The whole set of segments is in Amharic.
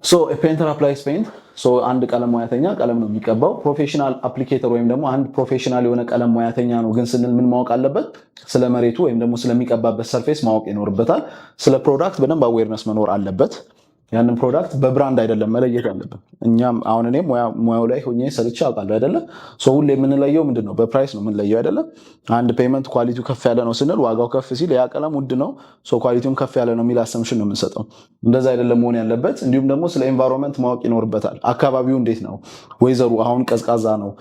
So painter applies paint። አንድ ቀለም ሙያተኛ ቀለም ነው የሚቀባው። Professional applicator ወይም ደግሞ አንድ professional የሆነ ቀለም ሙያተኛ ነው ግን ስንል ምን ማወቅ አለበት? ስለ መሬቱ ወይም ደግሞ ስለሚቀባበት surface ማወቅ ይኖርበታል። ስለ product በደንብ awareness መኖር አለበት። ያንን product በ brand አይደለም መለየት ያለብን። እኛም አሁን እኔም ሙያው ላይ ሆኜ ሰርቼ አውቃለሁ አይደለም። So ሁሌ የምንለየው ምንድን ነው? በ price ነው የምንለየው አይደለም። አንድ paint quality ው ከፍ ያለ ነው ስንል ዋጋው ከፍ ሲል ያ ቀለም ውድ ነው፣ so quality ውም ከፍ ያለ ነው የሚል assumption ነው የምንሰጠው። እንደዛ አይደለም መሆን ያለበት። እንዲሁም ደግሞ ስለ environment ማወቅ ይኖርበታል። አካባቢው እንዴት ነው፣ ወይዘሩ አሁን ቀዝቃዛ ነው፣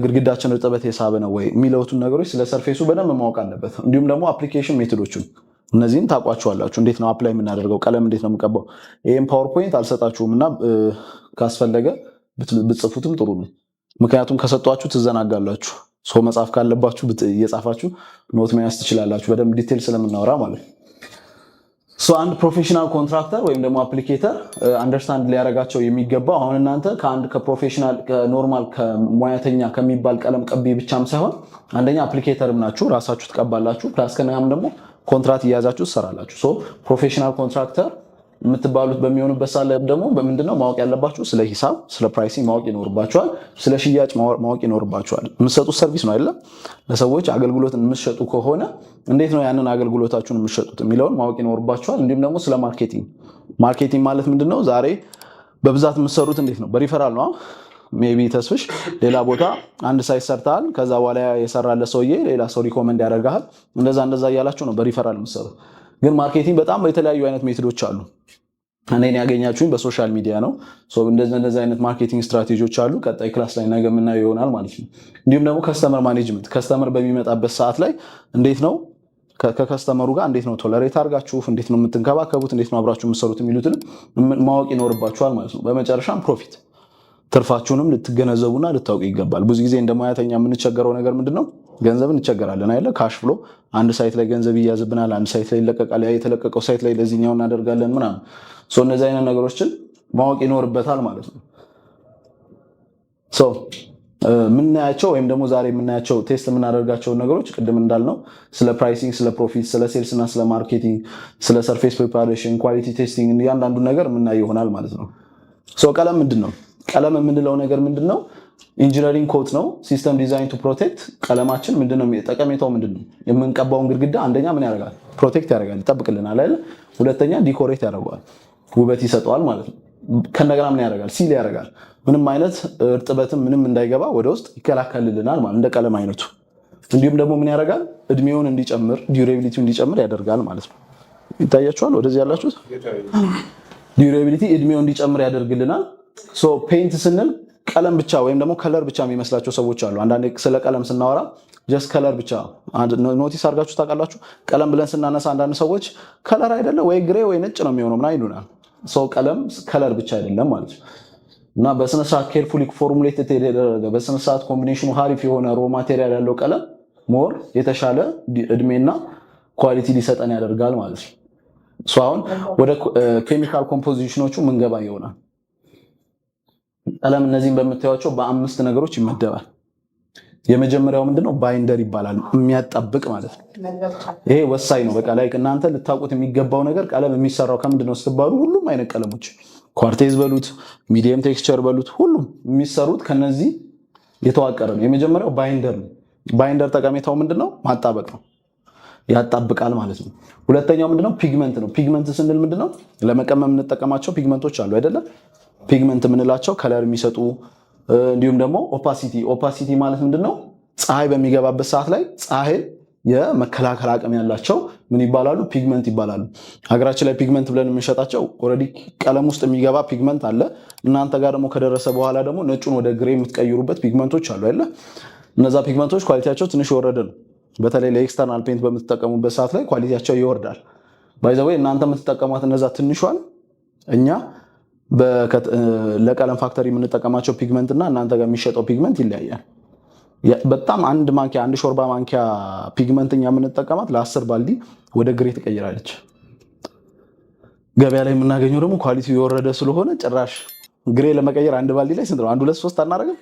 ግድግዳችን እርጥበት የሳበ ነው ወይ የሚለውቱን ነገሮች ስለ surface ኡ በደንብ ማወቅ አለበት። እንዲሁም ደግሞ application method ኦቹን፣ እነዚህን ታውቋቸዋላችሁ። እንዴት ነው apply የምናደርገው፣ ቀለም እንዴት ነው የምቀባው። ይህም PowerPoint አልሰጣችሁም እና ካስፈለገ ብትጽፉትም ጥሩ ነው። ምክንያቱም ከሰጧችሁ ትዘናጋላችሁ። So መጻፍ ካለባችሁ እየጻፋችሁ note መያዝ ትችላላችሁ። በደንብ detail ስለምናወራ ማለት ነው። So አንድ professional contractor ወይም ደግሞ applicator understand ሊያደርጋቸው የሚገባው፣ አሁን እናንተ ከአንድ ከ professional ከ normal ከሙያተኛ ከሚባል ቀለም ቀቢ ብቻም ሳይሆን አንደኛ applicator ም ናችሁ፣ ራሳችሁ ትቀባላችሁ። Plus ከነያም ደግሞ ኮንትራት እያያዛችሁ ትሰራላችሁ። So professional contractor የምትባሉት በሚሆንበት ሳለ ደግሞ በምንድነው ማወቅ ያለባችሁ? ስለ ሂሳብ፣ ስለ pricing ማወቅ ይኖርባችኋል። ስለ ሽያጭ ማወቅ ይኖርባችኋል። የምትሰጡት service ነው አይደለም? ለሰዎች አገልግሎት የምትሸጡ ከሆነ እንዴት ነው ያንን አገልግሎታችሁን የምትሸጡት የሚለውን ማወቅ ይኖርባችኋል። እንዲሁም ደግሞ ስለ marketing። Marketing ማለት ምንድነው? ዛሬ በብዛት የምትሰሩት እንዴት ነው? በሪፈራል ነው። Maybe ተስፍሽ ሌላ ቦታ አንድ site ሰርተሃል። ከዛ በኋላ የሰራለት ሰውዬ ሌላ ሰው recommend ያደርግሃል። እንደዛ እንደዛ እያላችሁ ነው በሪፈራል የምትሰሩት። ግን marketing በጣም የተለያዩ አይነት method ኦች አሉ። እኔን ያገኛችሁኝ በ social media ነው። እንደዚህ እንደዚህ አይነት marketing strategy ዎች አሉ። ቀጣይ class ላይ ነገ የምናየው ይሆናል ማለት ነው። እንዲሁም ደግሞ customer management፣ customer በሚመጣበት ሰዓት ላይ እንዴት ነው ከ customer ኡ ጋር እንዴት ነው tolerate አድርጋችሁ፣ እንዴት ነው የምትንከባከቡት፣ እንዴት ነው አብራችሁ የምትሰሩት የሚሉትን ማወቅ ይኖርባችኋል ማለት ነው። በመጨረሻም profit፣ ትርፋችሁንም ልትገነዘቡና ልታውቁ ይገባል። ብዙ ጊዜ እንደ ሙያተኛ የምንቸገረው ነገር ምንድን ነው? ገንዘብ እንቸገራለን አይደለ? Cash flow፣ አንድ site ላይ ገንዘብ ይያዝብናል፣ አንድ site ላይ ይለቀቃል። ያ የተለቀቀው site ላይ ለዚህኛው እናደርጋለን ምናምን። So እነዚህ አይነት ነገሮችን ማወቅ ይኖርበታል ማለት ነው። So የምናያቸው ወይም ደግሞ ዛሬ የምናያቸው test የምናደርጋቸውን ነገሮች ቅድም እንዳልነው ስለ pricing፣ ስለ profit፣ ስለ sales እና ስለ marketing፣ ስለ surface preparation፣ quality testing እያንዳንዱ ነገር የምናየው ይሆናል ማለት ነው። So ቀለም ምንድን ነው? ቀለም የምንለው ነገር ምንድን ነው? Engineering coat ነው። System design to protect። ቀለማችን ምንድነው? ጠቀሜታው ምንድን ነው? የምንቀባውን ግድግዳ አንደኛ ምን ያደርጋል? Protect ያደርጋል፣ ይጠብቅልናል አይደል? ሁለተኛ decorate ያደርገዋል፣ ውበት ይሰጠዋል ማለት ነው። ከእንደገና ምን ያደርጋል? Seal ያደርጋል። ምንም አይነት እርጥበትም ምንም እንዳይገባ ወደ ውስጥ ይከላከልልናል ማለት እንደ ቀለም አይነቱ። እንዲሁም ደግሞ ምን ያደርጋል? እድሜውን እንዲጨምር፣ durability እንዲጨምር ያደርጋል ማለት ነው። ይታያችኋል? ወደዚህ ያላችሁት durability እድሜው እንዲጨምር ያደርግልናል። So paint ስንል ቀለም ብቻ ወይም ደግሞ color ብቻ የሚመስላቸው ሰዎች አሉ። አንዳንዴ ስለ ቀለም ስናወራ just color ብቻ notice አድርጋችሁ ታውቃላችሁ? ቀለም ብለን ስናነሳ አንዳንድ ሰዎች color አይደለ ወይ gray ወይ ነጭ ነው የሚሆነው ምናምን ይሉናል። So ቀለም color ብቻ አይደለም ማለት ነው። እና በስነስርዓት carefully formulate የተደረገ፣ በስነስርዓት combination ኑ ሀሪፍ የሆነ raw material ያለው ቀለም more የተሻለ እድሜና quality ሊሰጠን ያደርጋል ማለት ነው። አሁን ወደ chemical composition ኖቹ ምንገባ ይሆናል። ቀለም እነዚህን በምታዩቸው በአምስት ነገሮች ይመደባል። የመጀመሪያው ምንድነው? Binder ይባላል። የሚያጣብቅ ማለት ነው። ይሄ ወሳኝ ነው። በቃ like እናንተ ልታውቁት የሚገባው ነገር ቀለም የሚሰራው ከምንድነው ስትባሉ ሁሉም አይነት ቀለሞች ኳርቴዝ በሉት፣ medium texture በሉት፣ ሁሉም የሚሰሩት ከነዚህ የተዋቀረ ነው። የመጀመሪያው binder ነው። Binder ጠቀሜታው ምንድነው? ማጣበቅ ነው። ያጣብቃል ማለት ነው። ሁለተኛው ምንድነው? Pigment ነው። Pigment ስንል ምንድነው? ለመቀመም የምንጠቀማቸው pigment ኦች አሉ አይደለም? Pigment የምንላቸው color የሚሰጡ፣ እንዲሁም ደግሞ opacity። Opacity ማለት ምንድነው? ፀሐይ በሚገባበት ሰዓት ላይ ፀሐይን የመከላከል አቅም ያላቸው ምን ይባላሉ? Pigment ይባላሉ። ሀገራችን ላይ pigment ብለን የምንሸጣቸው already ቀለም ውስጥ የሚገባ pigment አለ። እናንተ ጋር ደግሞ ከደረሰ በኋላ ደግሞ ነጩን ወደ gray የምትቀይሩበት pigment ኦች አሉ አይደለ? እነዛ pigment ኦች quality ያቸው ትንሽ የወረደ ነው። በተለይ ለ external paint በምትጠቀሙበት ሰዓት ላይ quality ያቸው ይወርዳል። By the way እናንተ የምትጠቀሟት እነዛ ትንሿን እኛ ለቀለም factory የምንጠቀማቸው pigment እና እናንተ ጋር የሚሸጠው pigment ይለያያል። በጣም አንድ ማንኪያ፣ አንድ ሾርባ ማንኪያ pigment እኛ የምንጠቀማት ለ10 ባልዲ ወደ gray ትቀይራለች። ገበያ ላይ የምናገኘው ደግሞ quality የወረደ ስለሆነ ጭራሽ gray ለመቀየር አንድ ባልዲ ላይ ስንት ነው? አንድ ሁለት ሶስት አናደርግም?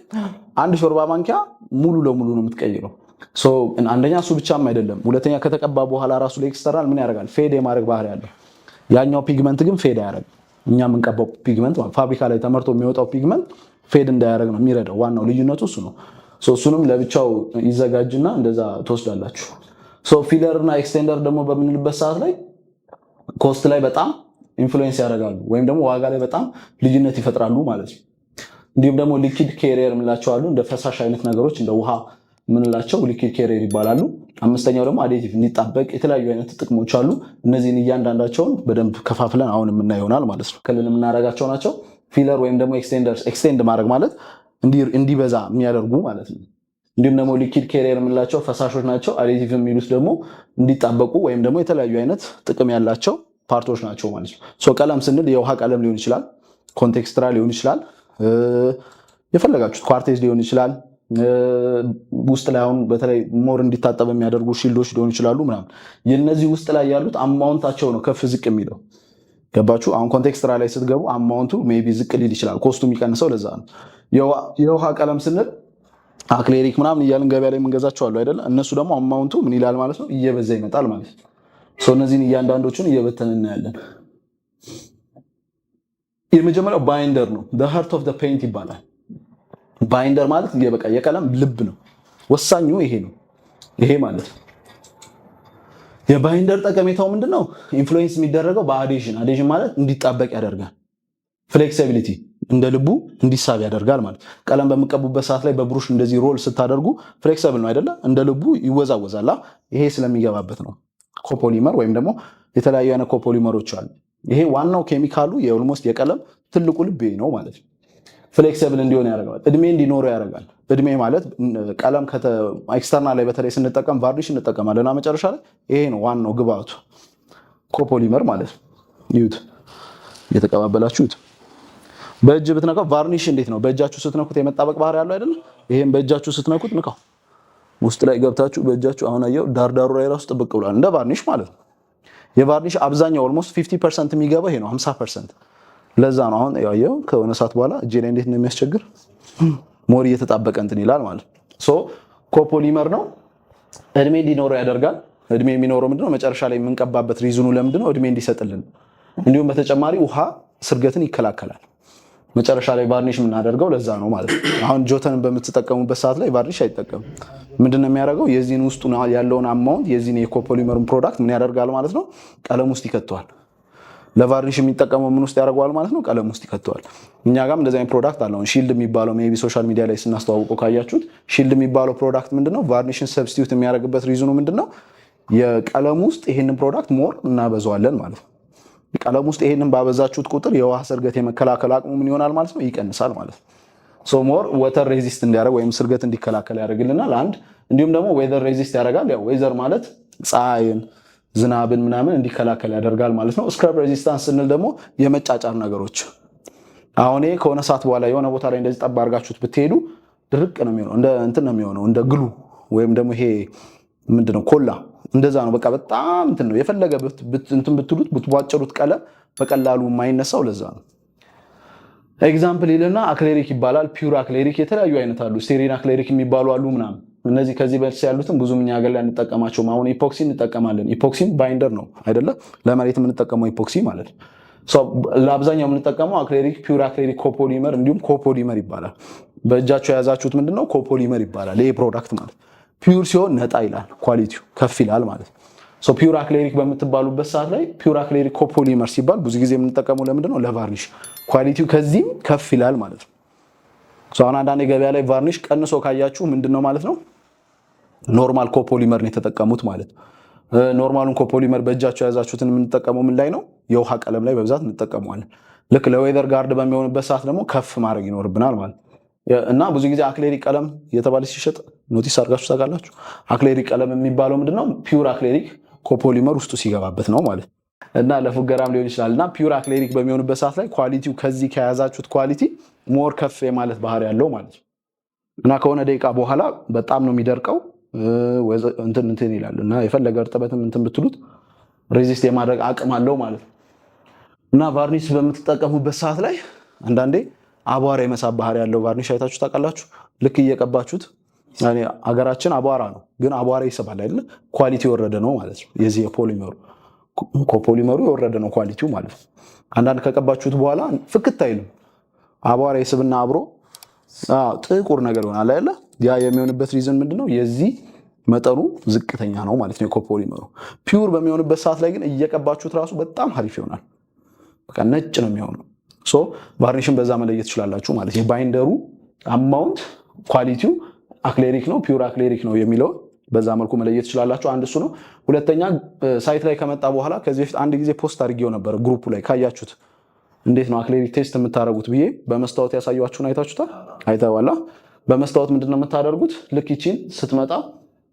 አንድ ሾርባ ማንኪያ ሙሉ ለሙሉ ነው የምትቀይረው። አንደኛ እሱ ብቻም አይደለም፣ ሁለተኛ ከተቀባ በኋላ ራሱ ለ external ምን ያደርጋል? Fade የማድረግ ባህሪ ያለው። ያኛው pigment ግን fade አያደርግም። እኛ የምንቀባው pigment፣ ፋብሪካ ላይ ተመርቶ የሚወጣው pigment fade እንዳያደርግ ነው የሚረዳው። ዋናው ልዩነቱ እሱ ነው። እሱንም ለብቻው ይዘጋጅና እንደዛ ትወስዳላችሁ። Filler እና extender ደግሞ በምንልበት ሰዓት ላይ cost ላይ በጣም influence ያደርጋሉ ወይም ደግሞ ዋጋ ላይ በጣም ልዩነት ይፈጥራሉ ማለት ነው። እንዲሁም ደግሞ liquid carrier የምንላቸው አሉ። እንደ ፈሳሽ አይነት ነገሮች፣ እንደ ውሃ የምንላቸው liquid carrier ይባላሉ። አምስተኛው ደግሞ additive፣ እንዲጣበቅ የተለያዩ አይነት ጥቅሞች አሉ። እነዚህን እያንዳንዳቸውን በደንብ ከፋፍለን አሁን የምናየው ይሆናል ማለት ነው። ክልል የምናደርጋቸው ናቸው። Filler ወይም ደግሞ extender፣ extend ማድረግ ማለት እንዲበዛ የሚያደርጉ ማለት ነው። እንዲሁም ደግሞ liquid carrier የምንላቸው ፈሳሾች ናቸው። Additive የሚሉት ደግሞ እንዲጣበቁ ወይም ደግሞ የተለያዩ አይነት ጥቅም ያላቸው part ኦች ናቸው ማለት ነው። So ቀለም ስንል የውሃ ቀለም ሊሆን ይችላል፣ ኮንቴክስትራ ሊሆን ይችላል፣ የፈለጋችሁት ኳርቴዝ ሊሆን ይችላል። ውስጥ ላይ አሁን በተለይ more እንዲታጠብ የሚያደርጉ shield ኦች ሊሆኑ ይችላሉ ምናምን። የነዚህ ውስጥ ላይ ያሉት amount ኣቸው ነው ከፍ ዝቅ የሚለው፣ ገባችሁ? አሁን ኮንቴክስትራ ላይ ስትገቡ amount ኡ maybe ዝቅ ሊል ይችላል። Cost ኡ የሚቀንሰው ለዛ ነው። የውሃ ቀለም ስንል acrylic ምናምን እያልን ገበያ ላይ የምንገዛቸው አሉ አይደለ? እነሱ ደግሞ amount ኡ ምን ይላል ማለት ነው? እየበዛ ይመጣል ማለት ነው። እነዚህን እያንዳንዶቹን እየበተን እናያለን። የመጀመሪያው binder ነው። Heart of paint ይባላል። Binder ማለት በቃ የቀለም ልብ ነው። ወሳኙ ይሄ ነው። ይሄ ማለት ነው። የ binder ጠቀሜታው ምንድነው? Influence የሚደረገው በ adhesion። Adhesion ማለት እንዲጣበቅ ያደርጋል። Flexibility፣ እንደ ልቡ እንዲሳብ ያደርጋል ማለት። ቀለም በምትቀቡበት ሰዓት ላይ በብሩሽ እንደዚህ roll ስታደርጉ flexible ነው አይደለ? እንደ ልቡ ይወዛወዛል። ይሄ ስለሚገባበት ነው። Copolymer ወይም ደግሞ የተለያዩ አይነት copolymer ኦች አሉ። ይሄ ዋናው ኬሚካሉ የ almost የቀለም ትልቁ ልብ ነው ማለት ነው። Flexible እንዲሆን ያደርገዋል። እድሜ እንዲኖረው ያደርጋል። እድሜ ማለት ቀለም external ላይ በተለይ ስንጠቀም varnish እንጠቀማለን እና መጨረሻ ላይ ይሄ ነው ዋናው ግብአቱ፣ copolymer ማለት ነው። ይዩት፣ እየተቀባበላችሁት በእጅ ብትነካው varnish እንዴት ነው? በእጃችሁ ስትነኩት የመጣበቅ ባህሪ ያለው አይደለ? ይሄን በእጃችሁ ስትነኩት፣ ንካው፣ ውስጥ ላይ ገብታችሁ በእጃችሁ አሁን አየው ዳርዳሩ ላይ ራሱ ጥብቅ ብሏል። እንደ varnish ማለት ነው። የ varnish አብዛኛው almost 50% የሚገባው ይሄ ነው፣ 50%። ለዛ ነው አሁን ያየው ከሆነ ሰዓት በኋላ እጄ ላይ እንዴት እንደሚያስቸግር፣ more እየተጣበቀ እንትን ይላል ማለት ነው። So copolymer ነው። እድሜ እንዲኖረው ያደርጋል። እድሜ የሚኖረው ምንድነው? መጨረሻ ላይ የምንቀባበት reason ኑ ለምንድነው? እድሜ እንዲሰጥልን። እንዲሁም በተጨማሪ ውሃ ስርገትን ይከላከላል። መጨረሻ ላይ varnish የምናደርገው ለዛ ነው ማለት ነው። አሁን ጆተንን በምትጠቀሙበት ሰዓት ላይ varnish አይጠቀምም። ምንድነው የሚያደርገው? የዚህን ውስጡ ያለውን amount የዚህን የ copolymer ኡን product ምን ያደርጋል ማለት ነው? ቀለም ውስጥ ይከተዋል። ለ varnish የሚጠቀመው ምን ውስጥ ያደርገዋል ማለት ነው? ቀለም ውስጥ ይከተዋል። እኛ ጋርም እንደዚህ አይነት product አለ። አሁን shield የሚባለው maybe social media ላይ ስናስተዋውቀው ካያችሁት shield የሚባለው product ምንድነው? Varnish ን substitute የሚያደርግበት reason ኑ ምንድነው? የቀለም ውስጥ ይሄንን product more እናበዛዋለን ማለት ነው። ቀለም ውስጥ ይሄንን ባበዛችሁት ቁጥር የውሃ ስርገት የመከላከል አቅሙ ምን ይሆናል ማለት ነው? ይቀንሳል ማለት ነው። So more water resist እንዲያደርግ ወይም ስርገት እንዲከላከል ያደርግልናል። አንድ እንዲሁም ደግሞ weather resist ያደርጋል። ያው weather ማለት ፀሐይን፣ ዝናብን ምናምን እንዲከላከል ያደርጋል ማለት ነው። Scrub resistance ስንል ደግሞ የመጫጫር ነገሮች፣ አሁን ይሄ ከሆነ ሰዓት በኋላ የሆነ ቦታ ላይ እንደዚህ ጠብ አድርጋችሁት ብትሄዱ ድርቅ ነው የሚሆነው፣ እንደ እንትን ነው የሚሆነው፣ እንደ glue ወይም ደግሞ ይሄ ምንድነው ኮላ እንደዛ ነው። በቃ በጣም እንትን ነው፣ የፈለገ እንትን ብትሉት፣ ብትቧጭሩት ቀለም በቀላሉ የማይነሳው ለዛ ነው። Example ይልና acrylic ይባላል። Pure acrylic የተለያዩ አይነት አሉ። Styrene acrylic የሚባሉ አሉ ምናምን። እነዚህ ከዚህ በፊት ያሉትን ብዙም እኛ ሀገር ላይ አንጠቀማቸውም። አሁን epoxy እንጠቀማለን። Epoxy ም binder ነው አይደለ? ለመሬት የምንጠቀመው epoxy ማለት ነው። ለአብዛኛው የምንጠቀመው acrylic፣ pure acrylic copolymer እንዲሁም copolymer ይባላል። በእጃቸው የያዛችሁት ምንድነው? Copolymer ይባላል። ይሄ product ማለት pure ሲሆን ነጣ ይላል፣ quality ው ከፍ ይላል ማለት ነው። Pure acrylic በምትባሉበት ሰዓት ላይ pure acrylic copolymer ሲባል ብዙ ጊዜ የምንጠቀመው ለምንድን ነው? ለ varnish፣ quality ው ከዚህም ከፍ ይላል ማለት ነው። አሁን አንዳንድ የገበያ ላይ varnish ቀንሶ ካያችሁ ምንድን ነው ማለት ነው? Normal copolymer ነው የተጠቀሙት ማለት ነው። Normal ኡን copolymer በእጃቸው የያዛችሁትን የምንጠቀመው ምን ላይ ነው? የውሃ ቀለም ላይ በብዛት እንጠቀመዋለን። ልክ ለ weather guard በሚሆንበት ሰዓት ደግሞ ከፍ ማድረግ ይኖርብናል ማለት እና ብዙ ጊዜ acrylic ቀለም እየተባለ ሲሸጥ notice አድርጋችሁ ታውቃላችሁ? Acrylic ቀለም የሚባለው ምንድነው? Pure acrylic copolymer ውስጡ ሲገባበት ነው ማለት እና ለፉገራም ሊሆን ይችላል። እና pure acrylic በሚሆንበት ሰዓት ላይ quality ው ከዚህ ከያዛችሁት quality more ከፍ የማለት ባህሪ ያለው ማለት ነው። እና ከሆነ ደቂቃ በኋላ በጣም ነው የሚደርቀው፣ እንትን እንትን ይላል እና የፈለገ እርጥበትም እንትን ብትሉት resist የማድረግ አቅም አለው ማለት ነው። እና varnish በምትጠቀሙበት ሰዓት ላይ አንዳንዴ አቧራ የመሳብ ባህሪ ያለው varnish አይታችሁ ታውቃላችሁ? ልክ እየቀባችሁት፣ አገራችን አቧራ ነው፣ ግን አቧራ ይስባል አይደለ? Quality የወረደ ነው ማለት ነው። የዚህ የ polymer ኡ Copolymer ኡ የወረደ ነው quality ው ማለት ነው። አንዳንድ ከቀባችሁት በኋላ ፍክት አይልም። አቧራ ይስብና አብሮ ጥቁር ነገር ይሆናል አይደለ? ያ የሚሆንበት reason ምንድነው? የዚህ መጠኑ ዝቅተኛ ነው ማለት ነው የ copolymer ኡ። Pure በሚሆንበት ሰዓት ላይ ግን እየቀባችሁት ራሱ በጣም አሪፍ ይሆናል። በቃ ነጭ ነው የሚሆነው። So varnish ን በዛ መለየት ትችላላችሁ ማለት የ binder ኡ amount quality ው acrylic ነው pure acrylic ነው የሚለውን በዛ መልኩ መለየት ትችላላችሁ። አንድ እሱ ነው። ሁለተኛ site ላይ ከመጣ በኋላ ከዚህ በፊት አንድ ጊዜ post አድርጌው ነበር group ኡ ላይ ካያችሁት፣ እንዴት ነው acrylic test የምታደርጉት ብዬ በመስታወት ያሳየኋችሁን አይታችሁታል? አይተዋላ። በመስታወት ምንድን ነው የምታደርጉት? ልክ ይቺን ስትመጣ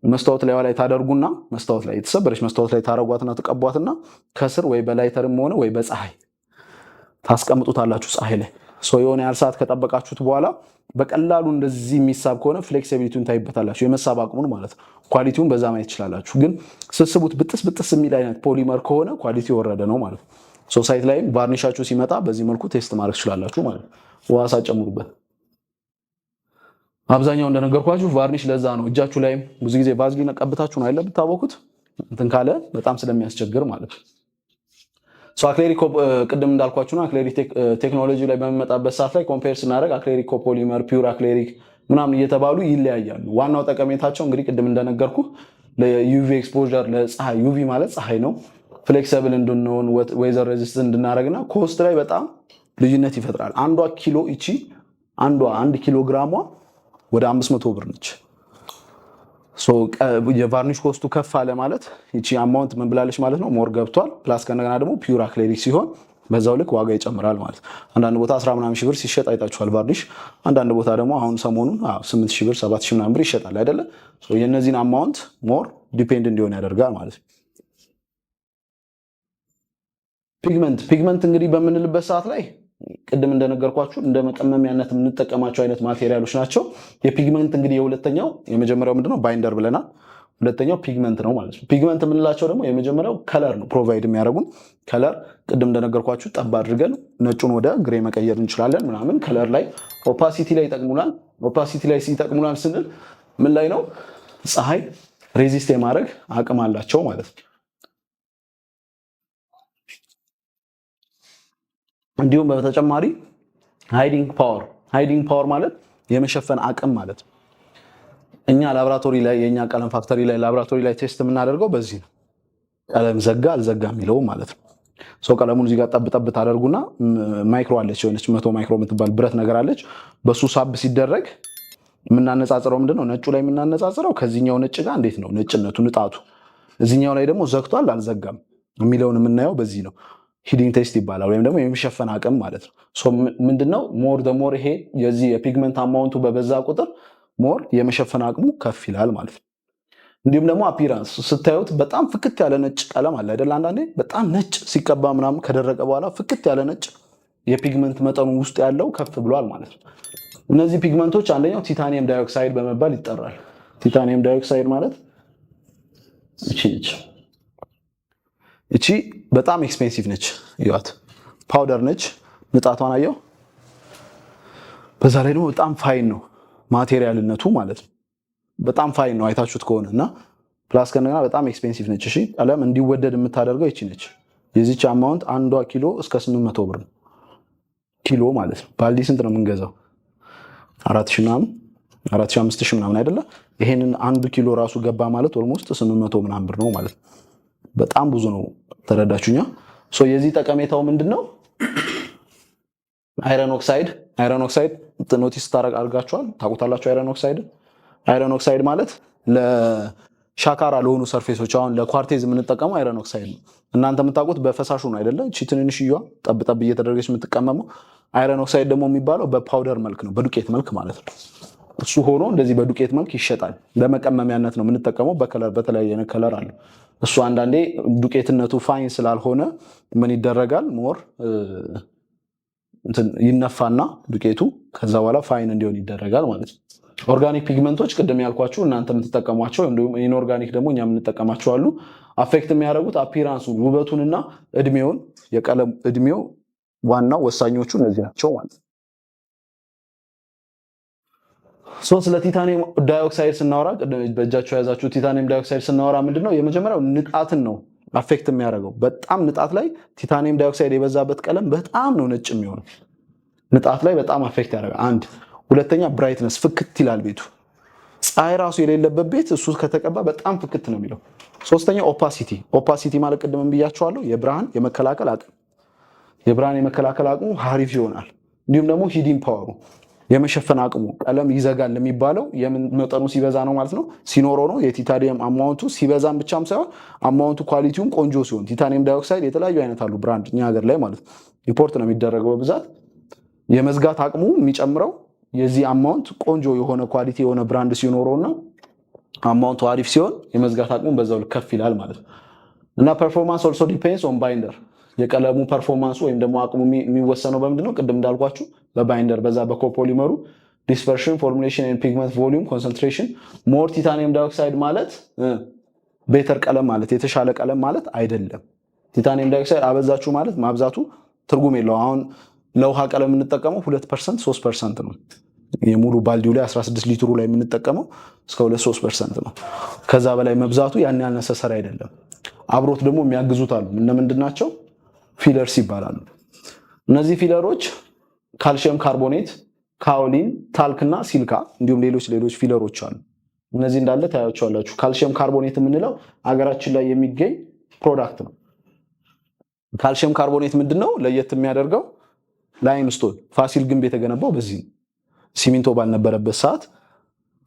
መስታወት ላይ ታደርጉና፣ መስታወት ላይ፣ የተሰበረች መስታወት ላይ ታደርጓትና ትቀቧትና ከስር ወይ በላይተርም ሆነ ወይ በፀሐይ ታስቀምጡታላችሁ። ፀሐይ ላይ so የሆነ ያህል ሰዓት ከጠበቃችሁት በኋላ በቀላሉ እንደዚህ የሚሳብ ከሆነ flexibility ውን ታይበታላችሁ፣ የመሳብ አቅሙን ማለት ነው። Quality ውን በዛ ማየት ትችላላችሁ። ግን ስትስቡት ብጥስ ብጥስ የሚል አይነት polymer ከሆነ quality የወረደ ነው ማለት ነው። So site ላይም varnish ኣችሁ ሲመጣ በዚህ መልኩ test ማድረግ ትችላላችሁ ማለት ነው። ውሃ ሳትጨምሩበት። አብዛኛው እንደነገርኳችሁ varnish ለዛ ነው እጃችሁ ላይም ብዙ ጊዜ ቫዝሊን ቀብታችሁ ነው አይደል ብታወቁት እንትን ካለ በጣም ስለሚያስቸግር ማለት ነው። So acrylic ቅድም እንዳልኳችሁ ነው። Acrylic ቴክኖሎጂ ላይ በሚመጣበት ሰዓት ላይ compare ስናደርግ acrylic copolymer፣ pure acrylic ምናምን እየተባሉ ይለያያሉ። ዋናው ጠቀሜታቸው እንግዲህ ቅድም እንደነገርኩ ለ UV exposure፣ ለፀሐይ፣ UV ማለት ፀሐይ ነው፣ flexible እንድንሆን፣ weather resist እንድናደርግና cost ላይ በጣም ልዩነት ይፈጥራል። አንዷ ኪሎ፣ ይቺ አንዷ 1 ኪሎ ግራሟ ወደ 500 ብር ነች። የ varnish cost ኡ ከፍ አለ ማለት ይቺ amount ምን ብላለች ማለት ነው፣ more ገብቷል። Plus ከእንደገና ደግሞ pure acrylic ሲሆን በዛው ልክ ዋጋ ይጨምራል ማለት። አንዳንድ ቦታ 10 ምናምን ሺህ ብር ሲሸጥ አይታችኋል varnish። አንዳንድ ቦታ ደግሞ አሁን ሰሞኑን 8 ሺህ ብር፣ 7 ሺህ ምናምን ብር ይሸጣል አይደለ? የእነዚህን amount more depend እንዲሆን ያደርጋል ማለት ነው። Pigment እንግዲህ በምንልበት ሰዓት ላይ ቅድም እንደነገርኳችሁ እንደ መቀመሚያነት የምንጠቀማቸው አይነት material ኦች ናቸው። የ pigment እንግዲህ የሁለተኛው፣ የመጀመሪያው ምንድነው? Binder ብለናል። ሁለተኛው pigment ነው ማለት ነው። Pigment የምንላቸው ደግሞ የመጀመሪያው color ነው provide የሚያደርጉን። Color ቅድም እንደነገርኳችሁ ጠብ አድርገን ነጩን ወደ gray መቀየር እንችላለን ምናምን። Color ላይ፣ opacity ላይ ይጠቅሙናል። Opacity ላይ ይጠቅሙናል ስንል ምን ላይ ነው? ፀሐይ resist የማድረግ አቅም አላቸው ማለት ነው። እንዲሁም በተጨማሪ hiding power። Hiding power ማለት የመሸፈን አቅም ማለት ነው። እኛ ላብራቶሪ ላይ፣ የእኛ ቀለም factory ላይ፣ ላብራቶሪ ላይ test የምናደርገው በዚህ ነው። ቀለም ዘጋ አልዘጋ የሚለው ማለት ነው። So ቀለሙን እዚህ ጋር ጠብ ጠብ ታደርጉና micro አለች፣ የሆነች 100 micro የምትባል ብረት ነገር አለች። በሱ ሳብ ሲደረግ የምናነጻጽረው ምንድን ነው? ነጩ ላይ የምናነጻጽረው ከዚህኛው ነጭ ጋር እንዴት ነው ነጭነቱ ንጣቱ፣ እዚህኛው ላይ ደግሞ ዘግቷል አልዘጋም የሚለውን የምናየው በዚህ ነው። Hiding test ይባላል፣ ወይም ደግሞ የሚሸፈን አቅም ማለት ነው። ምንድነው more the more ይሄ የዚህ የ pigment amount ኡ በበዛ ቁጥር more የመሸፈን አቅሙ ከፍ ይላል ማለት ነው። እንዲሁም ደግሞ appearance ስታዩት በጣም ፍክት ያለ ነጭ ቀለም አለ አይደል? አንዳንዴ በጣም ነጭ ሲቀባ ምናምን ከደረቀ በኋላ ፍክት ያለ ነጭ የ pigment መጠኑ ውስጥ ያለው ከፍ ብሏል ማለት ነው። እነዚህ pigment ኦች አንደኛው titanium dioxide በመባል ይጠራል። Titanium dioxide ማለት እቺ ነች። እቺ በጣም expensive ነች። እዩዋት፣ powder ነች። ንጣቷን አየው። በዛ ላይ ደግሞ በጣም fine ነው material ነቱ ማለት ነው። በጣም fine ነው አይታችሁት ከሆነ እና plus ከእንደገና በጣም expensive ነች። እሺ ቀለም እንዲወደድ የምታደርገው ይቺ ነች። የዚች amount አንዷ ኪሎ እስከ 800 ብር ነው ኪሎ ማለት ነው። ባልዲ ስንት ነው የምንገዛው? 4,000 ምናምን፣ 4,000፣ 5,000 ምናምን አይደለ? ይሄንን 1 ኪሎ ራሱ ገባ ማለት almost 800 ምናምን ብር ነው ማለት ነው። በጣም ብዙ ነው። ተረዳችሁኛ? So የዚህ ጠቀሜታው ምንድን ነው? Iron oxide። Iron oxide notice ታረግ አድርጋችኋል፣ ታውቁታላችሁ። Iron oxide፣ iron oxide ማለት ለሻካራ ለሆኑ surface ኦች፣ አሁን ለኳርቴዝ የምንጠቀመው iron oxide ነው። እናንተ የምታውቁት በፈሳሹ ነው አይደለ? እቺ ትንንሽዬዋ ጠብ ጠብ እየተደረገች የምትቀመመው። Iron oxide ደግሞ የሚባለው በ powder መልክ ነው፣ በዱቄት መልክ ማለት ነው። እሱ ሆኖ እንደዚህ በዱቄት መልክ ይሸጣል። ለመቀመሚያነት ነው የምንጠቀመው። በ color፣ በተለያየ color አለው። እሱ አንዳንዴ ዱቄትነቱ fine ስላልሆነ ምን ይደረጋል? More ይነፋና ዱቄቱ ከዛ በኋላ fine እንዲሆን ይደረጋል ማለት ነው። Organic pigment ኦች ቅድም ያልኳችሁ እናንተ የምትጠቀሟቸው፣ እንዲሁም inorganic ደግሞ እኛ የምንጠቀማቸው አሉ። Affect የሚያደርጉት appearance ኡን፣ ውበቱንና እድሜውን፣ የቀለም እድሜው ዋናው ወሳኞቹ እነዚህ ናቸው ማለት ነው። So ስለ titanium dioxide ስናወራ፣ በእጃችሁ የያዛችሁ titanium dioxide ስናወራ ምንድነው የመጀመሪያው ንጣትን ነው affect የሚያደርገው። በጣም ንጣት ላይ titanium dioxide የበዛበት ቀለም በጣም ነው ነጭ የሚሆነው። ንጣት ላይ በጣም affect ያደርጋል። አንድ። ሁለተኛ brightness፣ ፍክት ይላል ቤቱ። ፀሐይ ራሱ የሌለበት ቤት እሱ ከተቀባ በጣም ፍክት ነው የሚለው። ሶስተኛ opacity። Opacity ማለት ቅድም ብያችኋለሁ፣ የብርሃን የመከላከል አቅም፣ የብርሃን የመከላከል አቅሙ ሀሪፍ ይሆናል። እንዲሁም ደግሞ hiding power ኡ፣ የመሸፈን አቅሙ፣ ቀለም ይዘጋል የሚባለው የምን መጠኑ ሲበዛ ነው ማለት ነው፣ ሲኖረው ነው። የ titanium amount ኡ ሲበዛም ብቻም ሳይሆን amount ኡ quality ውም ቆንጆ ሲሆን፣ titanium dioxide የተለያዩ አይነት አሉ brand እኛ ሀገር ላይ ማለት import ነው የሚደረገው በብዛት። የመዝጋት አቅሙ የሚጨምረው የዚህ amount ቆንጆ የሆነ quality የሆነ brand ሲኖረው እና amount ኡ አሪፍ ሲሆን የመዝጋት አቅሙ በዛው ልክ ከፍ ይላል ማለት ነው። እና performance also depends on binder። የቀለሙ performance ኡ ወይም ደግሞ አቅሙ የሚወሰነው በምንድን ነው? ቅድም እንዳልኳችሁ በ binder፣ በዛ በ copolymer ኡ dispersion፣ formulation፣ pigment volume፣ concentration። More titanium dioxide ማለት better ቀለም ማለት፣ የተሻለ ቀለም ማለት አይደለም። Titanium dioxide አበዛችሁ ማለት ማብዛቱ ትርጉም የለው። አሁን ለውሃ ቀለም የምንጠቀመው 2%፣ 3% ነው። የሙሉ ባልዲው ላይ፣ 16 ሊትሩ ላይ የምንጠቀመው እስከ 2 3% ነው። ከዛ በላይ መብዛቱ ያን ያህል necessary አይደለም። አብሮት ደግሞ የሚያግዙት አሉ። እነ ምንድን ናቸው? Fillers ይባላሉ። እነዚህ filler ኦች calcium carbonate፣ kaolin፣ talc እና silica እንዲሁም ሌሎች ሌሎች filler ኦች አሉ። እነዚህ እንዳለ ታያቸዋላችሁ። Calcium carbonate የምንለው አገራችን ላይ የሚገኝ product ነው። Calcium carbonate ምንድን ነው ለየት የሚያደርገው? Limestone፣ ፋሲል ግንብ የተገነባው በዚህ ነው። ሲሚንቶ ባልነበረበት ሰዓት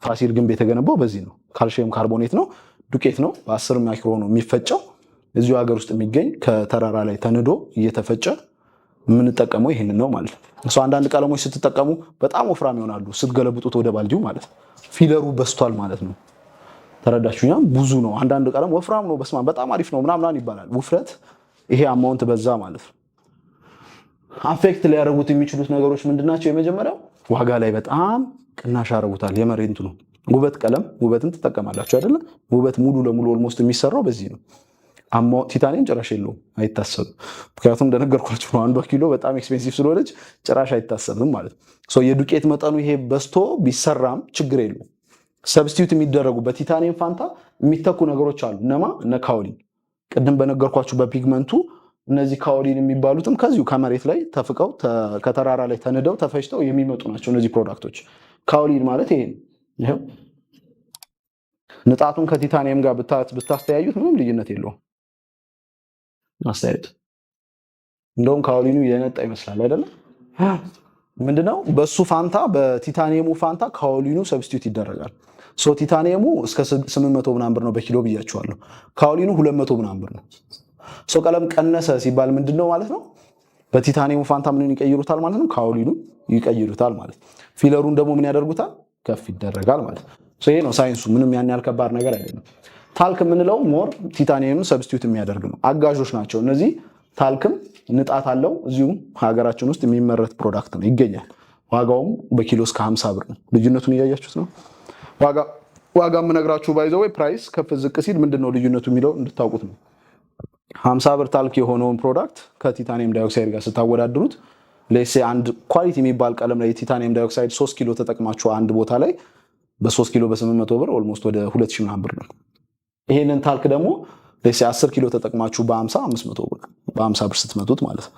ፋሲል ግንብ የተገነባው በዚህ ነው። Calcium carbonate ነው፣ ዱቄት ነው። በ10 micro ነው የሚፈጨው። እዚሁ ሀገር ውስጥ የሚገኝ፣ ከተራራ ላይ ተንዶ እየተፈጨ የምንጠቀመው ይህንን ነው ማለት ነው። እሱ አንዳንድ ቀለሞች ስትጠቀሙ በጣም ወፍራም ይሆናሉ ስትገለብጡት ወደ ባልዲው ማለት ነው። Filler ኡ በዝቷል ማለት ነው። ተረዳችሁኛ? ብዙ ነው። አንዳንድ ቀለም ወፍራም ነው፣ በስማም በጣም አሪፍ ነው ምናምን ይባላል። ውፍረት ይሄ amount በዛ ማለት ነው። Affect ሊያደርጉት የሚችሉት ነገሮች ምንድን ናቸው? የመጀመሪያው ዋጋ ላይ በጣም ቅናሽ ያደርጉታል። የመሬንቱ ነው። ውበት ቀለም፣ ውበትን ትጠቀማላችሁ አይደለ? ውበት ሙሉ ለሙሉ almost የሚሰራው በዚህ ነው። Titanium ጭራሽ የለውም፣ አይታሰብም። ምክንያቱም እንደነገርኳችሁ ነው፣ አንዷ ኪሎ በጣም expensive ስለሆነች ጭራሽ አይታሰብም ማለት ነው። የዱቄት መጠኑ ይሄ በዝቶ ቢሰራም ችግር የለውም። Substitute የሚደረጉ፣ በ titanium ፋንታ የሚተኩ ነገሮች አሉ። እነማ? እነ kaolin፣ ቅድም በነገርኳችሁ በ pigment ኡ። እነዚህ kaolin የሚባሉትም ከዚሁ ከመሬት ላይ ተፍቀው፣ ከተራራ ላይ ተንደው ተፈጭተው የሚመጡ ናቸው። እነዚህ product ኦች kaolin ማለት ይሄ ነው። ይኸው ንጣቱን ከ titanium ጋር ብታስተያዩት ምንም ልዩነት የለውም። አስተያዩት። እንደውም kaolin ኑ የነጣ ይመስላል አይደለም? ምንድነው፣ በሱ ፋንታ፣ በ titanium ኡ ፋንታ kaolin ኑ substitute ይደረጋል። So titanium ኡ እስከ 800 ምናምን ብር ነው በኪሎ ብያችኋለሁ። Kaolin ኑ 200 ምናምን ብር ነው። So ቀለም ቀነሰ ሲባል ምንድነው ማለት ነው? በ titanium ኡ ፋንታ ምንን ይቀይሩታል ማለት ነው? Kaolin ኑ ይቀይሩታል ማለት ነው። Filler ኡን ደግሞ ምን ያደርጉታል? ከፍ ይደረጋል ማለት ነው። ይሄ ነው ሳይንሱ። ምንም ያን ያህል ከባድ ነገር አይደለም። Talc የምንለው more titanium substitute የሚያደርግ ነው። አጋዦች ናቸው እነዚህ። Talc ም ንጣት አለው። እዚሁ ሀገራችን ውስጥ የሚመረት product ነው፣ ይገኛል። ዋጋውም በኪሎ እስከ 50 ብር ነው። ልዩነቱን እያያችሁት ነው። ዋጋ የምነግራችሁ by the way price ከፍ ዝቅ ሲል ምንድን ነው ልዩነቱ የሚለው እንድታውቁት ነው። 50 ብር talc የሆነውን product ከ titanium dioxide ጋር ስታወዳድሩት፣ let's say አንድ quality የሚባል ቀለም ላይ የ titanium dioxide 3 ኪሎ ተጠቅማችሁ አንድ ቦታ ላይ በ3 ኪሎ በ800 ብር almost ወደ 2000 ምናምን ብር ነው። ይሄንን talc ደግሞ let's say 10 ኪሎ ተጠቅማችሁ በ50 500 ብር፣ በ50 ብር ስትመቱት ማለት ነው።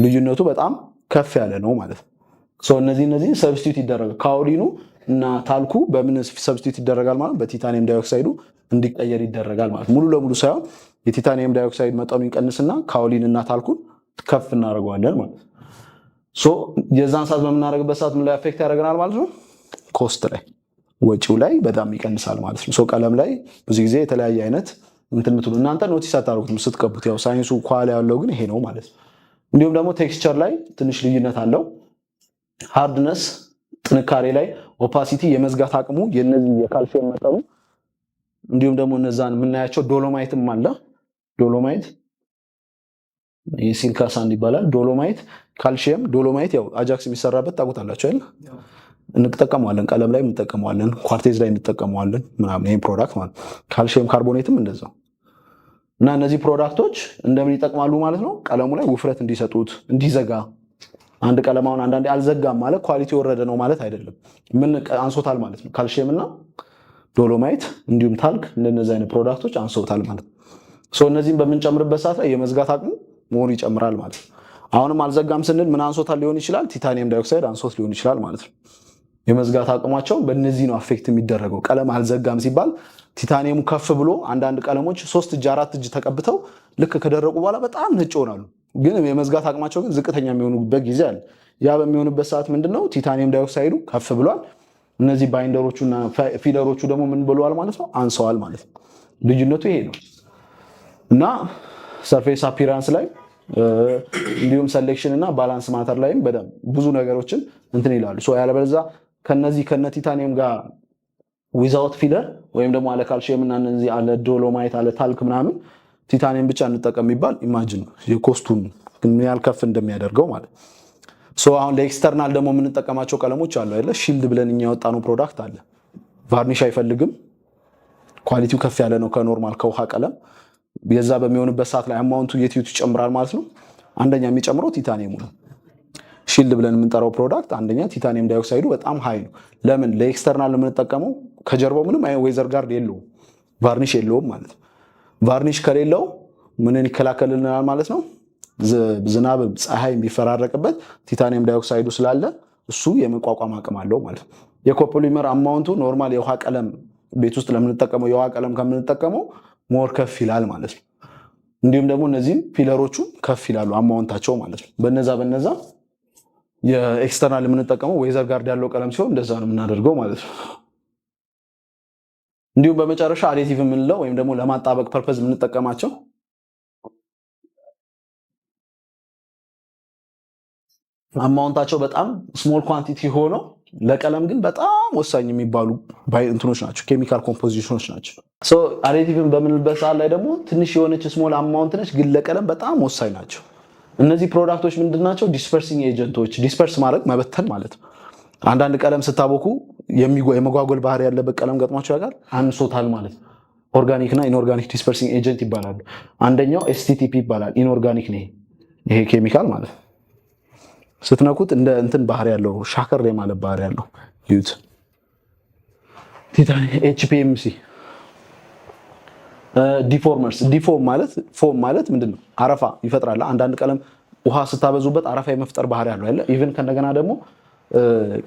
ልዩነቱ በጣም ከፍ ያለ ነው ማለት ነው። እነዚህ substitute ይደረጋል። Kaolin ኑ እና talc ኩ በምን substitute ይደረጋል ማለት፣ በ titanium dioxide ኡ እንዲቀየር ይደረጋል ማለት፣ ሙሉ ለሙሉ ሳይሆን የ titanium dioxide መጠኑ ይቀንስና kaolin እና talc ኩን ከፍ እናደርገዋለን ማለት ነው። የዛን ሰዓት በምናደርግበት ሰዓት ምን ላይ affect ያደርገናል ማለት ነው? Cost ላይ፣ ወጪው ላይ በጣም ይቀንሳል ማለት ነው። So ቀለም ላይ ብዙ ጊዜ የተለያየ አይነት እንትን ምትሉ እናንተ notice አታደርጉትም ስትቀቡት። ያው ሳይንሱ ኋላ ያለው ግን ይሄ ነው ማለት ነው። እንዲሁም ደግሞ texture ላይ ትንሽ ልዩነት አለው። Hardness ጥንካሬ ላይ፣ opacity የመዝጋት አቅሙ፣ የነዚህ የካልሲየም መጠኑ፣ እንዲሁም ደግሞ እነዛን የምናያቸው dolomite ም አለ። Dolomite የ silica sand ይባላል። Dolomite፣ calcium dolomite ያው አጃክስ የሚሰራበት ታውቁታላችሁ አይደል? እንጠቀመዋለን፣ ቀለም ላይ እንጠቀመዋለን፣ ኳርቴዝ ላይ እንጠቀመዋለን ምናምን ይሄን product ማለት። Calcium carbonate ም እንደዛው። እና እነዚህ product ኦች እንደምን ይጠቅማሉ ማለት ነው? ቀለሙ ላይ ውፍረት እንዲሰጡት፣ እንዲዘጋ። አንድ ቀለም አሁን አንዳንዴ አልዘጋም ማለት quality የወረደ ነው ማለት አይደለም። ምን አንሶታል ማለት ነው? ካልሽየም እና dolomite እንዲሁም talc እንደነዚህ አይነት product ኦች አንሶታል ማለት ነው። So እነዚህን በምንጨምርበት ሰዓት ላይ የመዝጋት አቅሙ more ይጨምራል ማለት ነው። አሁንም አልዘጋም ስንል ምን አንሶታል ሊሆን ይችላል? Titanium dioxide አንሶት ሊሆን ይችላል ማለት ነው። የመዝጋት አቅማቸው በእነዚህ ነው affect የሚደረገው። ቀለም አልዘጋም ሲባል titanium ኡ ከፍ ብሎ፣ አንዳንድ ቀለሞች ሶስት እጅ አራት እጅ ተቀብተው ልክ ከደረቁ በኋላ በጣም ነጭ ይሆናሉ። ግን የመዝጋት አቅማቸው ግን ዝቅተኛ የሚሆኑበት ጊዜ አለ። ያ በሚሆንበት ሰዓት ምንድነው? Titanium dioxide ኡ ከፍ ብሏል። እነዚህ binder ኦቹና filler ኦቹ ደግሞ ምን ብለዋል ማለት ነው? አንሰዋል ማለት ነው። ልዩነቱ ይሄ ነው። እና surface appearance ላይ እንዲሁም selection እና balance matter ላይም በደንብ ብዙ ነገሮችን እንትን ይላሉ። So ያለበለዚያ ከነዚህ ከነ titanium ጋር without filler ወይም ደግሞ አለ ካልሽየም እና እነዚህ አለ dolomite፣ አለ talc ምናምን titanium ብቻ እንጠቀም የሚባል imagine የ cost ኡን ምን ያህል ከፍ እንደሚያደርገው ማለት። So አሁን ለ external ደግሞ የምንጠቀማቸው ቀለሞች አሉ አይደለ? Shield ብለን እኛ ያወጣነው product አለ። Varnish አይፈልግም። Quality ው ከፍ ያለ ነው ከ normal ከውሃ ቀለም። የዛ በሚሆንበት ሰዓት ላይ amount ኡ የቱ የቱ ይጨምራል ማለት ነው? አንደኛ የሚጨምረው titanium ኡ ነው። Shield ብለን የምንጠራው product አንደኛ titanium dioxide ኡ በጣም high ነው። ለምን? ለ external የምንጠቀመው፣ ከጀርባው ምንም አይነት weather guard የለውም፣ varnish የለውም ማለት ነው። Varnish ከሌለው ምንን ይከላከልልናል ማለት ነው? ዝናብ ፀሐይ ቢፈራረቅበት titanium dioxide ኡ ስላለ እሱ የመቋቋም አቅም አለው ማለት ነው። የ copolymer amount ኡ normal የውሃ ቀለም፣ ቤት ውስጥ ለምንጠቀመው የውሃ ቀለም ከምንጠቀመው more ከፍ ይላል ማለት ነው። እንዲሁም ደግሞ እነዚህም filler ኦቹ ከፍ ይላሉ amount ኣቸው ማለት ነው። በነዛ የ external የምንጠቀመው weather guard ያለው ቀለም ሲሆን እንደዛ ነው የምናደርገው ማለት ነው። እንዲሁም በመጨረሻ additive የምንለው ወይም ደግሞ ለማጣበቅ purpose የምንጠቀማቸው amount ኣቸው በጣም small quantity ሆነው ለቀለም ግን በጣም ወሳኝ የሚባሉ እንትኖች ናቸው፣ chemical composition ኦች ናቸው። Additive ን በምንልበት ሰዓት ላይ ደግሞ ትንሽ የሆነች small amount ነች፣ ግን ለቀለም በጣም ወሳኝ ናቸው። እነዚህ product ኦች ምንድን ናቸው? Dispersing agent ኦች። Disperse ማድረግ መበተን ማለት ነው። አንዳንድ ቀለም ስታቦኩ የመጓጎል ባህሪ ያለበት ቀለም ገጥሟቸው ያውቃል? አንሶታል ማለት ነው። Organic እና inorganic dispersing agent ይባላሉ። አንደኛው STTP ይባላል። Inorganic ነው ይሄ ኬሚካል ማለት ነው። ስትነኩት እንደ እንትን ባህሪ ያለው፣ ሻከር የማለት ባህሪ ያለው ዩት። HPMC defoamers። Defoam ማለት፣ foam ማለት ምንድን ነው? አረፋ ይፈጥራል። አንዳንድ ቀለም ውሃ ስታበዙበት አረፋ የመፍጠር ባህሪ ያለው አይደለ? Even ከእንደገና ደግሞ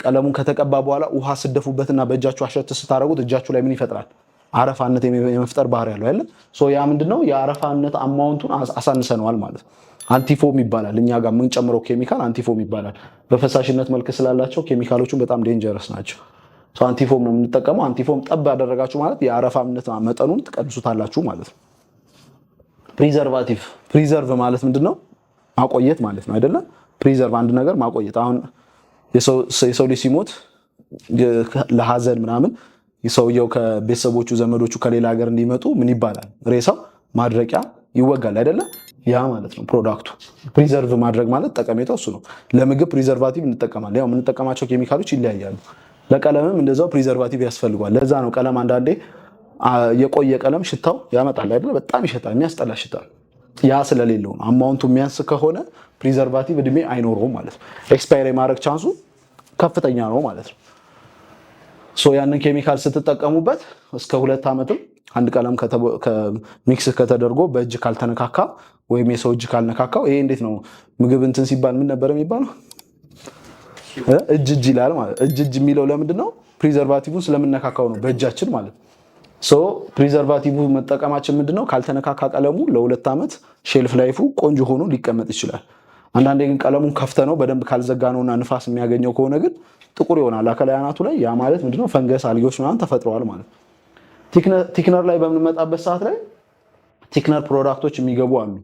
ቀለሙን ከተቀባ በኋላ ውሃ ስደፉበትና በእጃችሁ አሸት ስታደርጉት እጃችሁ ላይ ምን ይፈጥራል? አረፋነት የመፍጠር ባህሪ ያለው አይደለ? So ያ ምንድነው? የአረፋነት amount ኡን አሳንሰነዋል ማለት ነው። Antifoam ይባላል። እኛ ጋር የምንጨምረው ኬሚካል antifoam ይባላል። በፈሳሽነት መልክ ስላላቸው ኬሚካሎቹን በጣም dangerous ናቸው። Antifoam ነው የምንጠቀመው። Antifoam ጠብ ያደረጋችሁ ማለት የአረፋምነት መጠኑን ትቀንሱታላችሁ ማለት ነው። Preservative። Preserve ማለት ምንድን ነው? ማቆየት ማለት ነው አይደለም? Preserve አንድ ነገር ማቆየት። አሁን የሰው ልጅ ሲሞት ለሀዘን ምናምን ሰውየው ከቤተሰቦቹ ዘመዶቹ ከሌላ ሀገር እንዲመጡ ምን ይባላል? ሬሳው ማድረቂያ ይወጋል አይደለም? ያ ማለት ነው product ኡ። Preserve ማድረግ ማለት ጠቀሜታው እሱ ነው። ለምግብ preservative እንጠቀማለን። ያው የምንጠቀማቸው ኬሚካሎች ይለያያሉ። ለቀለምም እንደዛው preservative ያስፈልገዋል። ለዛ ነው ቀለም አንዳንዴ የቆየ ቀለም ሽታው ያመጣል አይደለ? በጣም ይሸታል፣ የሚያስጠላ ሽታ። ያ ስለሌለው ነው። Amount ኡ የሚያንስ ከሆነ preservative እድሜ አይኖረውም ማለት ነው። Expire የማድረግ chance ኡ ከፍተኛ ነው ማለት ነው። So ያንን ኬሚካል ስትጠቀሙበት እስከ 2 ዓመትም አንድ ቀለም mix ከተደርጎ በእጅ ካልተነካካ ወይም የሰው እጅ ካልነካካው፣ ይሄ እንዴት ነው፣ ምግብ እንትን ሲባል ምን ነበር የሚባለው? እጅ እጅ ይላል ማለት። እጅ እጅ የሚለው ለምንድን ነው? Preservative ን ስለምነካካው ነው በእጃችን ማለት። So preservative መጠቀማችን ምንድነው? ካልተነካካ ቀለሙ ለ2 ዓመት shelf life ኡ ቆንጆ ሆኖ ሊቀመጥ ይችላል። አንዳንዴ ግን ቀለሙን ከፍተ ነው በደንብ ካልዘጋ ነውና ንፋስ የሚያገኘው ከሆነ ግን ጥቁር ይሆናል አከላይ አናቱ ላይ። ያ ማለት ምንድነው? ፈንገስ፣ አልጌዎች ምናምን ተፈጥረዋል ማለት ነው። Thickener ላይ በምንመጣበት ሰዓት ላይ thickener product ኦች የሚገቡ አሉ።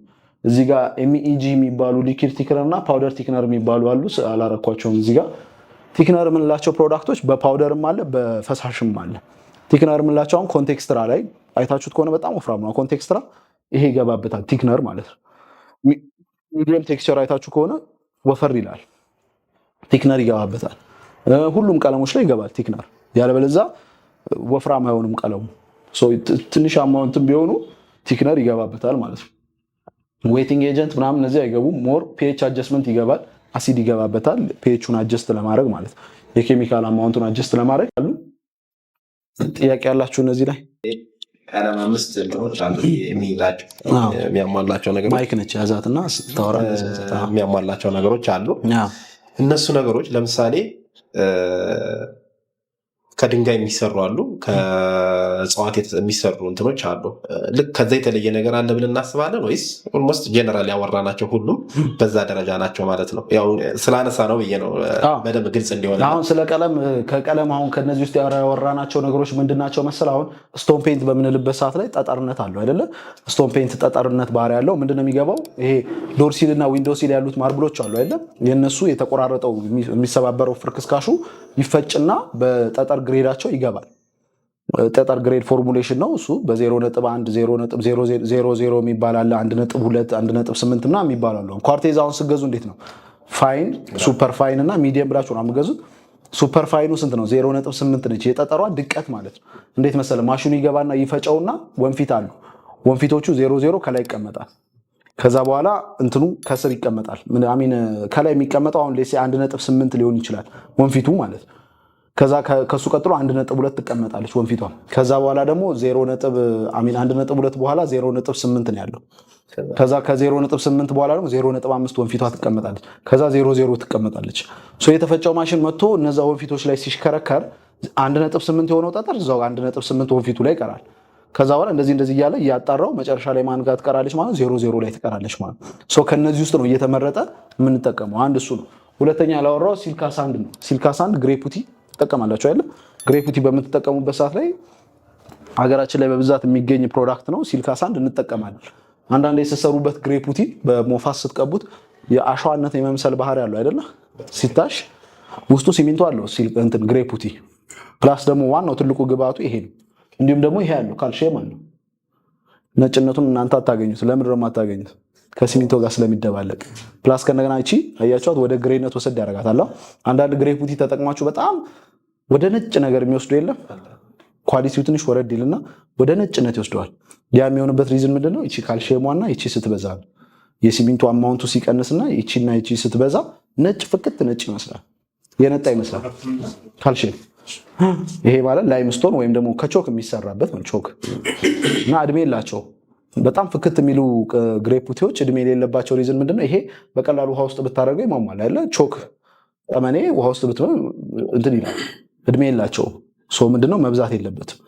እዚህ ጋር MEG የሚባሉ liquid thickener እና powder thickener የሚባሉ አሉ። አላረኳቸውም። እዚህ ጋር thickener የምንላቸው product ኦች በ powder ም አለ፣ በፈሳሽም አለ። Thickener የምንላቸው አሁን ኮንቴክስትራ ላይ አይታችሁት ከሆነ በጣም ወፍራም ነው። ኮንቴክስትራ ይሄ ይገባበታል፣ thickener ማለት ነው። Medium texture አይታችሁ ከሆነ ወፈር ይላል፣ thickener ይገባበታል። ሁሉም ቀለሞች ላይ ይገባል thickener። ያለበለዛ ወፍራም አይሆንም ቀለሙ። ትንሽ amount ም ቢሆኑ thickener ይገባበታል ማለት ነው። Wetting agent ምናምን እነዚህ አይገቡም። More pH adjustment ይገባል፣ አሲድ ይገባበታል፣ pH ኡን adjust ለማድረግ ማለት ነው። የ chemical amount ኡን adjust ለማድረግ አሉ። ጥያቄ ያላችሁ እነዚህ ላይ? ቀለም አምስት እንትኖች አሉ የሚይዛቸው፣ የሚያሟላቸው ነገሮች። Mic ነች ያዛትና ስታወራ። የሚያሟላቸው ነገሮች አሉ። እነሱ ነገሮች ለምሳሌ ከድንጋይ የሚሰሩ አሉ፣ ከእጽዋት የሚሰሩ እንትኖች አሉ። ልክ ከዛ የተለየ ነገር አለ ብለን እናስባለን ወይስ almost general ያወራናቸው ሁሉም በዛ ደረጃ ናቸው ማለት ነው? ያው ስላነሳ ነው ብዬ ነው፣ በደንብ ግልጽ እንዲሆን። አሁን ስለ ቀለም፣ ከቀለም አሁን ከነዚህ ውስጥ ያወራናቸው ነገሮች ምንድን ናቸው መሰል? አሁን stone paint በምንልበት ሰዓት ላይ ጠጠርነት አለው አይደለ? Stone paint ጠጠርነት ባህሪ ያለው ምንድነው የሚገባው? ይሄ door sill እና window sill ያሉት marble ኦች አሉ አይደለ? የእነሱ የተቆራረጠው የሚሰባበረው ፍርክስካሹ ይፈጭና በጠጠር grade ኣቸው ይገባል። ጠጠር grade formulation ነው እሱ። በ0.1፣ 0.00 የሚባል አለ፣ 1.2፣ 1.8 ምናምን የሚባል አለ። ኳርቴዝ አሁን ስገዙ እንዴት ነው? Fine፣ super fine እና medium ብላችሁ ነው የምገዙት። Super fine ኑ ስንት ነው? 0.8 ነች የጠጠሯ ድቀት ማለት ነው። እንዴት መሰለ? ማሽኑ ይገባና ይፈጨውና ወንፊት አሉ። ወንፊቶቹ 00 ከላይ ይቀመጣል። ከዛ በኋላ እንትኑ ከስር ይቀመጣል። I mean ከላይ የሚቀመጠው አሁን let's say 1.8 ሊሆን ይችላል ወንፊቱ ማለት ነው። ከዛ ከሱ ቀጥሎ 1.2 ትቀመጣለች ወንፊቷ። ከዛ በኋላ ደግሞ 0 ነጥብ I mean 1.2 በኋላ 0.8 ነው ያለው። ከዛ ከ0.8 በኋላ ደግሞ 0.5 ወንፊቷ ትቀመጣለች። ከዛ 00 ትቀመጣለች። So የተፈጨው ማሽን መጥቶ እነዛ ወንፊቶች ላይ ሲሽከረከር 1.8 የሆነው ጠጠር እዛው 1.8 ወንፊቱ ላይ ይቀራል። ከዛ በኋላ እንደዚህ እንደዚህ እያለ እያጣራው መጨረሻ ላይ ማን ጋር ትቀራለች ማለት? 00 ላይ ትቀራለች ማለት። So ከነዚህ ውስጥ ነው እየተመረጠ የምንጠቀመው። አንድ እሱ ነው። ሁለተኛ ያላወራው silica sand ነው። Silica sand grey putty ትጠቀማላችሁ አይደለ? Grey putty በምትጠቀሙበት ሰዓት ላይ ሀገራችን ላይ በብዛት የሚገኝ product ነው። Silica sand እንጠቀማለን። አንዳንዴ የሰሰሩበት grey putty በሞፋስ ስትቀቡት የአሸዋነት የመምሰል ባህሪ አለው አይደለ? ሲታሽ ውስጡ ሲሚንቶ አለው እንትን grey putty፣ plus ደግሞ ዋናው ትልቁ ግብአቱ ይሄ ነው። እንዲሁም ደግሞ ይሄ ያለው ካልሽየም አለው። ነጭነቱን እናንተ አታገኙት። ለምንድን ነው የማታገኙት? ከሲሚንቶ ጋር ስለሚደባለቅ። Plus ከእንደገና እቺ አያችኋት ወደ grey ነት ወሰድ ያደርጋታል። አንዳንድ grey putty ተጠቅማችሁ በጣም ወደ ነጭ ነገር የሚወስዱ የለም፣ quality ው ትንሽ ወረድ ይልና ወደ ነጭነት ይወስደዋል። ያ የሚሆንበት reason ምንድነው? ይቺ ካልሽየሟና ይቺ ስትበዛ ነው። የሲሚንቶ amount ኡ ሲቀንስና ይቺና ይቺ ስትበዛ ነጭ ፍክት ነጭ ይመስላል፣ የነጣ ይመስላል ካልሽየም። ይሄ ማለት limestone ወይም ደግሞ ከቾክ የሚሰራበት ነው። ቾክ እና እድሜ የላቸው። በጣም ፍክት የሚሉ grey putty ዎች እድሜ የሌለባቸው reason ምንድነው? ይሄ በቀላሉ ውሃ ውስጥ ብታደርገው ይሟሟል አይደለ? ቾክ ጠመኔ ውሃ ውስጥ ብትሆን እንትን ይላል። እድሜ የላቸውም። So ምንድነው? መብዛት የለበትም።